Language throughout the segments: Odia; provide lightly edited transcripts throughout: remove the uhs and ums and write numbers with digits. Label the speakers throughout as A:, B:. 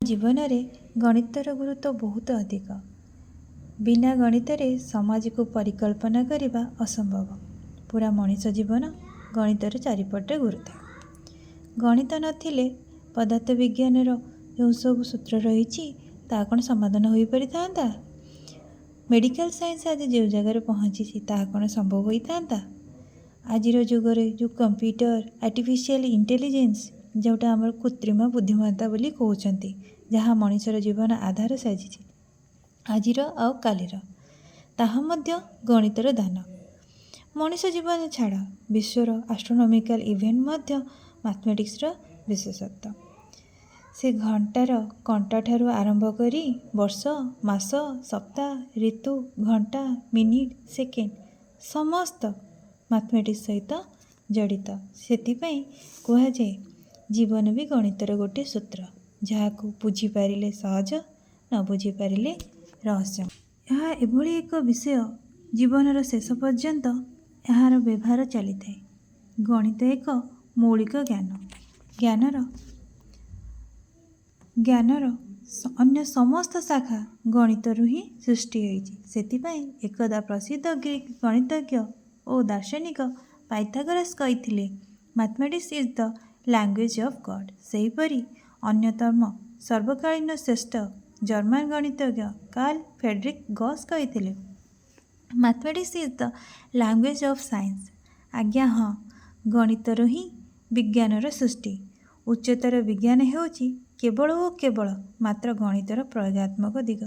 A: ଜୀବନରେ ଗଣିତର ଗୁରୁତ୍ୱ ବହୁତ ଅଧିକ। ବିନା ଗଣିତରେ ସମାଜକୁ ପରିକଳ୍ପନା କରିବା ଅସମ୍ଭବ। ପୁରା ମଣିଷ ଜୀବନ ଗଣିତର ଚାରିପଟେ ଘୁରୁଥାଏ। ଗଣିତ ନଥିଲେ ପଦାର୍ଥ ବିଜ୍ଞାନର ଯେଉଁ ସବୁ ସୂତ୍ର ରହିଛି, ତାହା କ'ଣ ସମାଧାନ ହୋଇପାରିଥାନ୍ତା? ମେଡ଼ିକାଲ ସାଇନ୍ସ ଆଜି ଯେଉଁ ଜାଗାରେ ପହଞ୍ଚିଛି, ତାହା କ'ଣ ସମ୍ଭବ ହୋଇଥାନ୍ତା? ଆଜିର ଯୁଗରେ ଯେଉଁ କମ୍ପ୍ୟୁଟର, ଆର୍ଟିଫିସିଆଲ ଇଣ୍ଟେଲିଜେନ୍ସ, ଯେଉଁଟା ଆମର କୃତ୍ରିମ ବୁଦ୍ଧିମତ୍ତା ବୋଲି କହୁଛନ୍ତି, ଯାହା ମଣିଷର ଜୀବନ ଆଧାର ସାଜିଛି ଆଜିର ଆଉ କାଲିର, ତାହା ମଧ୍ୟ ଗଣିତର ଦାନ। ମଣିଷ ଜୀବନ ଛାଡ଼, ବିଶ୍ୱର ଆଷ୍ଟ୍ରୋନୋମିକାଲ ଇଭେଣ୍ଟ ମଧ୍ୟ ମ୍ୟାଥମେଟିକ୍ସର ବିଶେଷତ୍ୱ। ସେ ଘଣ୍ଟାର କଣ୍ଟାଠାରୁ ଆରମ୍ଭ କରି ବର୍ଷ, ମାସ, ସପ୍ତାହ, ଋତୁ, ଘଣ୍ଟା, ମିନିଟ୍, ସେକେଣ୍ଡ ସମସ୍ତ ମ୍ୟାଥମେଟିକ୍ସ ସହିତ ଜଡ଼ିତ। ସେଥିପାଇଁ କୁହାଯାଏ, ଜୀବନ ବି ଗଣିତର ଗୋଟିଏ ସୂତ୍ର, ଯାହାକୁ ବୁଝିପାରିଲେ ସହଜ, ନ ବୁଝିପାରିଲେ ରହସ୍ୟ। ଏହା ଏଭଳି ଏକ ବିଷୟ, ଜୀବନର ଶେଷ ପର୍ଯ୍ୟନ୍ତ ଏହାର ବ୍ୟବହାର ଚାଲିଥାଏ। ଗଣିତ ଏକ ମୌଳିକ ଜ୍ଞାନ। ଜ୍ଞାନର ଅନ୍ୟ ସମସ୍ତ ଶାଖା ଗଣିତରୁ ହିଁ ସୃଷ୍ଟି ହୋଇଛି। ସେଥିପାଇଁ ଏକଦା ପ୍ରସିଦ୍ଧ ଗ୍ରୀକ୍ ଗଣିତଜ୍ଞ ଓ ଦାର୍ଶନିକ ପାଇଥାଗୋରାସ୍ କହିଥିଲେ, "Mathematics is the language of God." ସେହିପରି ଅନ୍ୟତମ ସର୍ବକାଳୀନ ଶ୍ରେଷ୍ଠ ଜର୍ମାନ ଗଣିତଜ୍ଞ କାର୍ଲ ଫ୍ରେଡରିକ୍ ଗସ୍ କହିଥିଲେ, "Mathematics is the language of science." ଆଜ୍ଞା ହଁ, ଗଣିତରୁ ହିଁ ବିଜ୍ଞାନର ସୃଷ୍ଟି। ଉଚ୍ଚତର ବିଜ୍ଞାନ ହେଉଛି କେବଳ ଓ କେବଳ ମାତ୍ର ଗଣିତର ପ୍ରୟୋଗାତ୍ମକ ଦିଗ।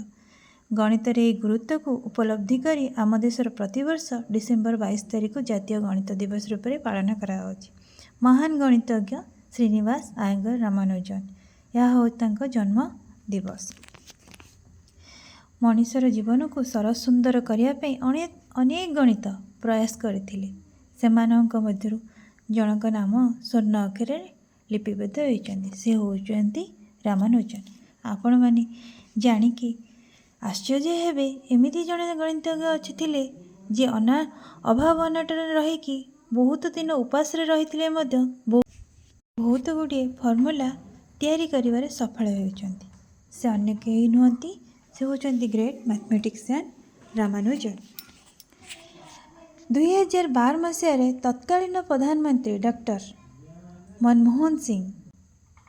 A: ଗଣିତର ଏହି ଗୁରୁତ୍ୱକୁ ଉପଲବ୍ଧି କରି ଆମ ଦେଶର ପ୍ରତିବର୍ଷ ଡିସେମ୍ବର 22 ତାରିଖ ଜାତୀୟ ଗଣିତ ଦିବସ ରୂପରେ ପାଳନ କରାଯାଉଛି। ମହାନ ଗଣିତଜ୍ଞ ଶ୍ରୀନିବାସ ଆୟଙ୍ଗର ରାମାନୁଜନ, ଏହା ହେଉଛି ତାଙ୍କ ଜନ୍ମ ଦିବସ। ମଣିଷର ଜୀବନକୁ ସରସ ସୁନ୍ଦର କରିବା ପାଇଁ ଅନେକ ଅନେକ ଗଣିତ ପ୍ରୟାସ କରିଥିଲେ। ସେମାନଙ୍କ ମଧ୍ୟରୁ ଜଣଙ୍କ ନାମ ସ୍ୱର୍ଣ୍ଣ ଅକ୍ଷରରେ ଲିପିବଦ୍ଧ ହୋଇଛନ୍ତି। ସେ ହେଉଛନ୍ତି ରାମାନୁଜନ। ଆପଣମାନେ ଜାଣିକି ଆଶ୍ଚର୍ଯ୍ୟ ହେବେ, ଏମିତି ଜଣେ ଗଣିତଜ୍ଞ ଅଛି ଥିଲେ, ଯିଏ ଅଭାବ ଅନାଟନରେ ରହିକି ବହୁତ ଦିନ ଉପାସରେ ରହିଥିଲେ ମଧ୍ୟ ବହୁତ ଗୁଡ଼ିଏ ଫର୍ମୁଲା ତିଆରି କରିବାରେ ସଫଳ ହେଉଛନ୍ତି। ସେ ଅନ୍ୟ କେହି ନୁହନ୍ତି, ସେ ହେଉଛନ୍ତି ଗ୍ରେଟ୍ ମ୍ୟାଥମେଟିସିଆନ୍ ରାମାନୁଜନ। 2012 ମସିହାରେ ତତ୍କାଳୀନ ପ୍ରଧାନମନ୍ତ୍ରୀ ଡକ୍ଟର ମନମୋହନ ସିଂ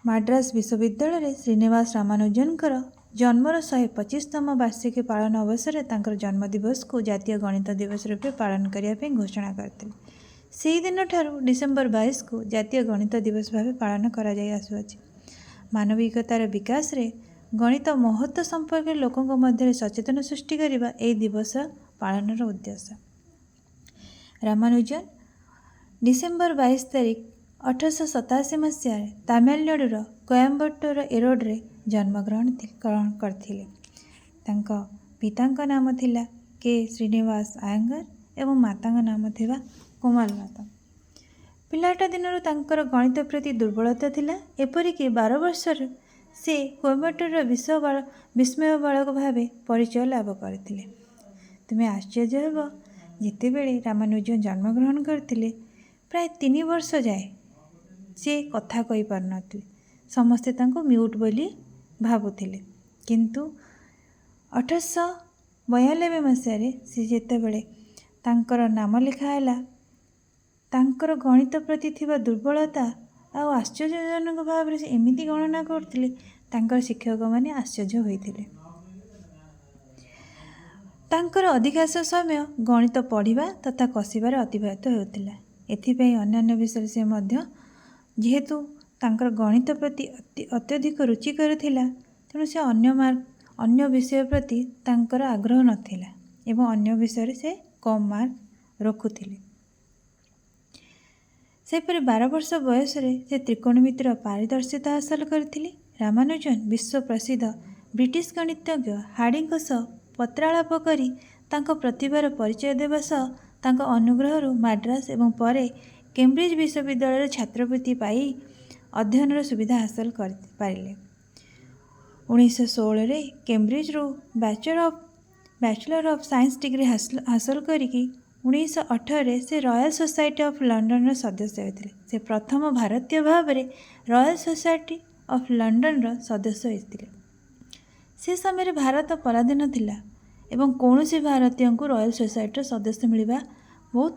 A: ମାଡ୍ରାସ ବିଶ୍ୱବିଦ୍ୟାଳୟରେ ଶ୍ରୀନିବାସ ରାମାନୁଜନଙ୍କର ଜନ୍ମର 125ତମ ବାର୍ଷିକୀ ପାଳନ ଅବସରରେ ତାଙ୍କର ଜନ୍ମଦିବସକୁ ଜାତୀୟ ଗଣିତ ଦିବସ ରୂପେ ପାଳନ କରିବା ପାଇଁ ଘୋଷଣା କରିଥିଲେ। ସେହିଦିନଠାରୁ ଡିସେମ୍ବର 22କୁ ଜାତୀୟ ଗଣିତ ଦିବସ ଭାବେ ପାଳନ କରାଯାଇ ଆସୁଅଛି। ମାନବିକତାର ବିକାଶରେ ଗଣିତ ମହତ୍ତ୍ୱ ସମ୍ପର୍କରେ ଲୋକଙ୍କ ମଧ୍ୟରେ ସଚେତନ ସୃଷ୍ଟି କରିବା ଏହି ଦିବସ ପାଳନର ଉଦ୍ଦେଶ୍ୟ। ରାମାନୁଜନ ଡିସେମ୍ବର 22 ତାରିଖ 1887 ମସିହାରେ ତାମିଲନାଡ଼ୁର କୋଏମ୍ବାଟୁର ଏରୋଡ଼ରେ ଜନ୍ମଗ୍ରହଣ ଗ୍ରହଣ କରିଥିଲେ। ତାଙ୍କ ପିତାଙ୍କ ନାମ ଥିଲା କେ ଶ୍ରୀନିବାସ ଆୟଙ୍ଗର ଏବଂ ମାତାଙ୍କ ନାମ ଥିଲା କୋମାଲମାତା। ପିଲାଟା ଦିନରୁ ତାଙ୍କର ଗଣିତ ପ୍ରତି ଦୁର୍ବଳତା ଥିଲା। ଏପରିକି 12 ବର୍ଷରୁ ସେ କୋଏମ୍ବାଟୁରର ବିସ୍ମୟ ବାଳକ ଭାବେ ପରିଚୟ ଲାଭ କରିଥିଲେ। ତୁମେ ଆଶ୍ଚର୍ଯ୍ୟ ହେବ, ଯେତେବେଳେ ରାମାନୁଜନ ଜନ୍ମଗ୍ରହଣ କରିଥିଲେ, ପ୍ରାୟ 3 ବର୍ଷ ଯାଏ ସେ କଥା କହିପାରୁନଥିଲେ। ସମସ୍ତେ ତାଙ୍କୁ ମ୍ୟୁଟ୍ ବୋଲି ଭାବୁଥିଲେ। କିନ୍ତୁ 1892 ମସିହାରେ ସେ ଯେତେବେଳେ ତାଙ୍କର ନାମ ଲେଖା ହେଲା, ତାଙ୍କର ଗଣିତ ପ୍ରତି ଥିବା ଦୁର୍ବଳତା ଆଉ ଆଶ୍ଚର୍ଯ୍ୟଜନକ ଭାବରେ ସେ ଏମିତି ଗଣନା କରୁଥିଲେ, ତାଙ୍କର ଶିକ୍ଷକମାନେ ଆଶ୍ଚର୍ଯ୍ୟ ହୋଇଥିଲେ। ତାଙ୍କର ଅଧିକାଂଶ ସମୟ ଗଣିତ ପଢ଼ିବା ତଥା କଷିବାରେ ଅତିବାହିତ ହେଉଥିଲା। ଏଥିପାଇଁ ଅନ୍ୟାନ୍ୟ ବିଷୟରେ ସେ ମଧ୍ୟ, ଯେହେତୁ ତାଙ୍କର ଗଣିତ ପ୍ରତି ଅତ୍ୟଧିକ ରୁଚିକର ଥିଲା, ତେଣୁ ସେ ଅନ୍ୟ ବିଷୟ ପ୍ରତି ତାଙ୍କର ଆଗ୍ରହ ନଥିଲା ଏବଂ ଅନ୍ୟ ବିଷୟରେ ସେ କମ୍ ମାର୍କ ରଖୁଥିଲେ। ସେହିପରି 12 ବର୍ଷ ବୟସରେ ସେ ତ୍ରିକୋଣମିତିର ପାରିଦର୍ଶିତା ହାସଲ କରିଥିଲେ। ରାମାନୁଜନ ବିଶ୍ୱ ପ୍ରସିଦ୍ଧ ବ୍ରିଟିଶ ଗଣିତଜ୍ଞ ହାର୍ଡ଼ିଙ୍କ ସହ ପତ୍ରାଳାପ କରି ତାଙ୍କ ପ୍ରତିଭାର ପରିଚୟ ଦେବା ସହ ତାଙ୍କ ଅନୁଗ୍ରହରୁ ମାଡ୍ରାସ ଏବଂ ପରେ କେମ୍ବ୍ରିଜ ବିଶ୍ୱବିଦ୍ୟାଳୟରେ ଛାତ୍ରବୃତ୍ତି ପାଇ ଅଧ୍ୟୟନର ସୁବିଧା ହାସଲ କରିପାରିଲେ। 1916ରେ କେମ୍ବ୍ରିଜରୁ ବ୍ୟାଚଲର ଅଫ୍ ସାଇନ୍ସ ଡିଗ୍ରୀ ହାସଲ କରିକି 1918ରେ ସେ ରୟାଲ ସୋସାଇଟି ଅଫ୍ ଲଣ୍ଡନର ସଦସ୍ୟ ହୋଇଥିଲେ। ସେ ପ୍ରଥମ ଭାରତୀୟ ଭାବରେ ରୟାଲ ସୋସାଇଟି ଅଫ୍ ଲଣ୍ଡନର ସଦସ୍ୟ ହୋଇଥିଲେ। ସେ ସମୟରେ ଭାରତ ପରାଧୀନ ଥିଲା ଏବଂ କୌଣସି ଭାରତୀୟଙ୍କୁ ରୟାଲ୍ ସୋସାଇଟିର ସଦସ୍ୟ ମିଳିବା ବହୁତ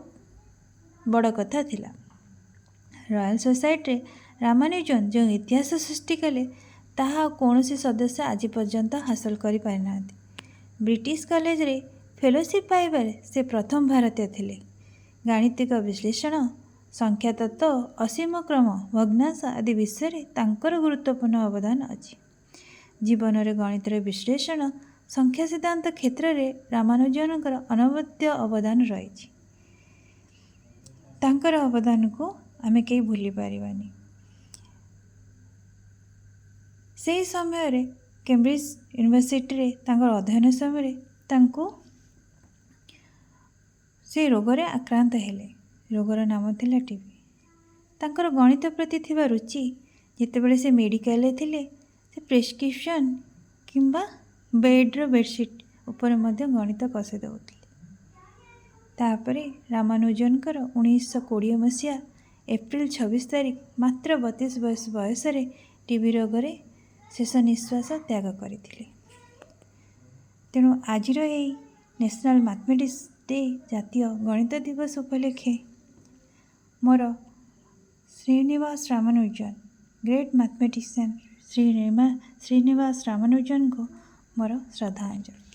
A: ବଡ଼ କଥା ଥିଲା। ରୟାଲ୍ ସୋସାଇଟିରେ ରାମାନୁଜନ ଯେଉଁ ଇତିହାସ ସୃଷ୍ଟି କଲେ, ତାହା ଆଉ କୌଣସି ସଦସ୍ୟ ଆଜି ପର୍ଯ୍ୟନ୍ତ ହାସଲ କରିପାରିନାହାନ୍ତି। ବ୍ରିଟିଶ କଲେଜରେ ଫେଲୋସିପ୍ ପାଇବାରେ ସେ ପ୍ରଥମ ଭାରତୀୟ ଥିଲେ। ଗାଣିତିକ ବିଶ୍ଳେଷଣ, ସଂଖ୍ୟାତତ୍ତ୍ୱ, ଅସୀମ କ୍ରମ, ଭଗ୍ନାଂଶ ଆଦି ବିଷୟରେ ତାଙ୍କର ଗୁରୁତ୍ୱପୂର୍ଣ୍ଣ ଅବଦାନ ଅଛି। ଜୀବନରେ ଗଣିତର ବିଶ୍ଳେଷଣ, ସଂଖ୍ୟା ସିଦ୍ଧାନ୍ତ କ୍ଷେତ୍ରରେ ରାମାନୁଜନଙ୍କର ଅନବଦ୍ୟ ଅବଦାନ ରହିଛି। ତାଙ୍କର ଅବଦାନକୁ ଆମେ କେହି ଭୁଲି ପାରିବାନି। ସେହି ସମୟରେ କେମ୍ବ୍ରିଜ ୟୁନିଭର୍ସିଟିରେ ତାଙ୍କର ଅଧ୍ୟୟନ ସମୟରେ ତାଙ୍କୁ ସେ ରୋଗରେ ଆକ୍ରାନ୍ତ ହେଲେ। ରୋଗର ନାମ ଥିଲା ଟିବି। ତାଙ୍କର ଗଣିତ ପ୍ରତି ଥିବା ରୁଚି, ଯେତେବେଳେ ସେ ମେଡ଼ିକାଲରେ ଥିଲେ, ସେ ପ୍ରେସକ୍ରିପସନ୍ କିମ୍ବା ବେଡ଼୍ର ବେଡ଼ସିଟ୍ ଉପରେ ମଧ୍ୟ ଗଣିତ କଷି ଦେଉଥିଲେ। ତାପରେ ରାମାନୁଜନଙ୍କର 1920 ମସିହା ଏପ୍ରିଲ 26 ତାରିଖ ମାତ୍ର 32 ବର୍ଷ ବୟସରେ ଟିବି ରୋଗରେ ଶେଷ ନିଶ୍ୱାସ ତ୍ୟାଗ କରିଥିଲେ। ତେଣୁ ଆଜିର ଏଇ ନ୍ୟାସନାଲ୍ ମ୍ୟାଥମେଟିକ୍ସ ଡେ, ଜାତୀୟ ଗଣିତ ଦିବସ ଉପଲକ୍ଷେ ମୋର ଶ୍ରୀନିବାସ ରାମାନୁଜନ, ଗ୍ରେଟ୍ ମ୍ୟାଥମେଟିସିଆନ୍ ଶ୍ରୀ ଶ୍ରୀନିବାସ ରାମାନୁଜନଙ୍କୁ ମୋର ଶ୍ରଦ୍ଧାଞ୍ଜଳି।